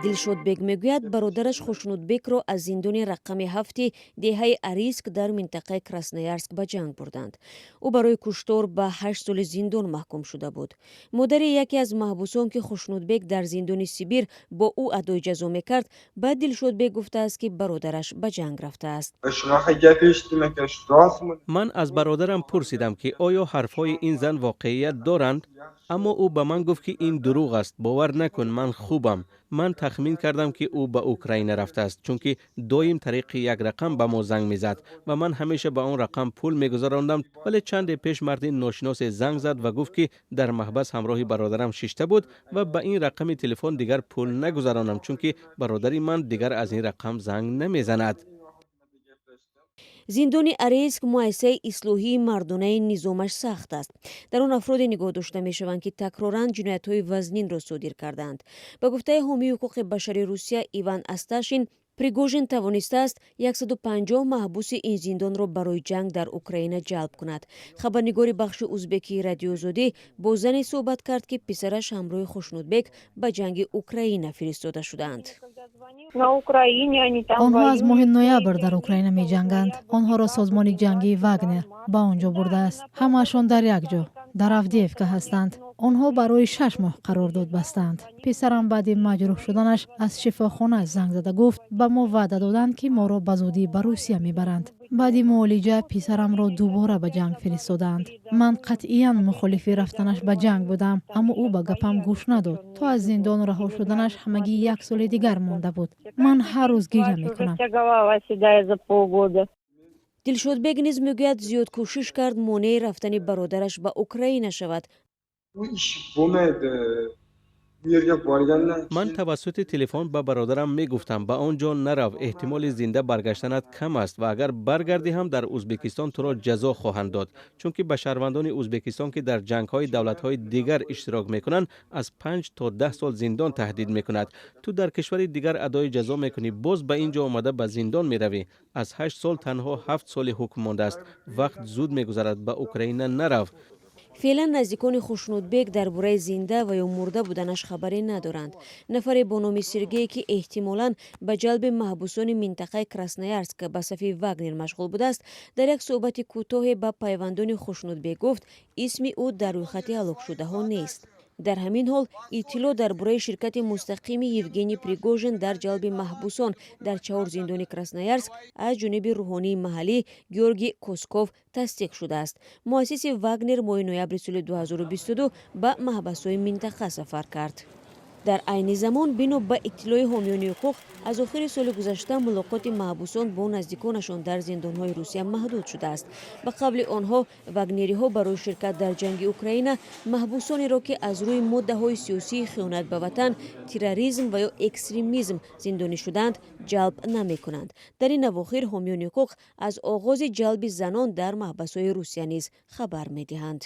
Дилшодбек мегӯяд, бародараш Хушнудбекро аз зиндони рақами ҳафти деҳаи Арийск дар минтақаи Красноярск ба ҷанг бурданд. Ӯ барои куштор ба 8 соли зиндон маҳкум шуда буд. Модари яке аз маҳбусон, ки Хушнудбек дар зиндони Сибир бо ӯ адои ҷазо мекард, ба Дилшодбек гуфтааст, ки бародараш ба ҷанг рафтааст. Ман аз бародарам пурсидам, ки оё ҳарфҳои ин зан воқеият доранд, аммо ӯ ба ман гуфт, ки ин дурӯғ аст, бовар накун, ман хубам. Ман тахмин кардам, ки ӯ ба Украина рафтааст, чунки доим тариқи як рақам ба мо занг мезад ва ман ҳамеша ба он рақам пул мегузарондам. Вале чанде пеш марди ношиносе занг зад ва гуфт, ки дар маҳбас ҳамроҳи бародарам шишта буд ва ба ин рақами телефон дигар пул нагузаронам, чунки бародари ман дигар аз ин рақам занг намезанад. Зиндони Арейск муассисаи ислоҳии мардонаи низомаш сахт аст. Дар он афроде нигоҳ дошта мешаванд, ки такроран ҷиноятҳои вазнинро содир кардаанд. Ба гуфтаи ҳомии ҳуқуқи башари Русия Иван Асташин, Пригожин тавонистааст 150 маҳбуси ин зиндонро барои ҷанг дар Украина ҷалб кунад. Хабарнигори бахши узбекии Радиоозодӣ бо зане суҳбат кард, ки писараш ҳамроҳи Хушнудбек ба ҷанги Украина фиристода шудаанд. Онҳо аз моҳи ноябр дар Украина меҷанганд. Онҳоро созмони ҷангии Вагнер ба он ҷо бурдааст. Ҳамаашон дар як ҷо, дар Авдеевка ҳастанд. Онҳо барои 6 моҳ қарордод бастаанд. Писарам баъди маҷрӯҳ шуданаш аз шифохона занг зада гуфт: ба мо ваъда доданд, ки моро ба зудӣ ба Русия мебаранд. Баъди муолиҷа писарамро дубора ба ҷанг фиристодаанд. Ман қатъиян мухолифи рафтанаш ба ҷанг будам, аммо ӯ ба гапам гӯш надод. То аз зиндон раҳо шуданаш ҳамагӣ як соли дигар монда буд. Ман ҳар рӯз гиря мекунам. Дилшодбек низ мегӯяд, зиёд кӯшиш кард монеи рафтани бародараш ба Украина шавад. Ish bo'lmaydi. Bu yerga borgandan Ман тавассути телефон ба бародарам мегуфтам: ба он ҷо нарав, эҳтимоли зинда баргаштанат кам аст ва агар баргардӣ ҳам, дар Ӯзбекистон туро ҷазо хоҳанд дод, чунки ба шаҳрвандони Ӯзбекистон, ки дар ҷангҳои давлатҳои дигар иштирок мекунанд, аз 5 то 10 сол зиндон таҳдид мекунад. Ту дар кишвари дигар адои ҷазо мекунӣ, боз ба ин ҷо омада ба зиндон меравӣ. Аз 8 сол танҳо 7 соли ҳукм мондааст, вақт зуд мегузарад, ба Украина нарав. Феълан наздикони Хушнудбек дар бораи зинда ва ё мурда буданаш хабаре надоранд. Нафаре бо номи Сергей, ки эҳтимолан ба ҷалби маҳбусони минтақаи Красноярск ба сафи Вагнер машғул будааст, дар як суҳбати кӯтоҳе ба пайвандони Хушнудбек гуфт, исми ӯ дар рӯйхати ҳалокшудаҳо нест. Дар ҳамин ҳол, иттилоъ дар бораи ширкати мустақими Евгений Пригожин дар ҷалби маҳбусон дар чаҳор зиндони Красноярск аз ҷониби рӯҳонии маҳаллӣ Георгий Косков тасдиқ шудааст. Муассиси Вагнер моҳи ноябри соли 2022 ба маҳбасҳои минтақа сафар кард. Дар айни замон, бино ба иттилои ҳомиёни ҳуқуқ, аз охири соли гузашта мулоқоти маҳбусон бо наздиконашон дар зиндонҳои Русия маҳдуд шудааст. Ба қавли онҳо, вагнериҳо барои ширкат дар ҷанги Украина маҳбусонеро, ки аз рӯи моддаҳои сиёсии хиёнат ба ватан, терроризм ва ё экстремизм зиндонӣ шудаанд, ҷалб намекунанд. Дар ин авохир ҳомиёни ҳуқуқ аз оғози ҷалби занон дар маҳбасҳои Русия низ хабар медиҳанд.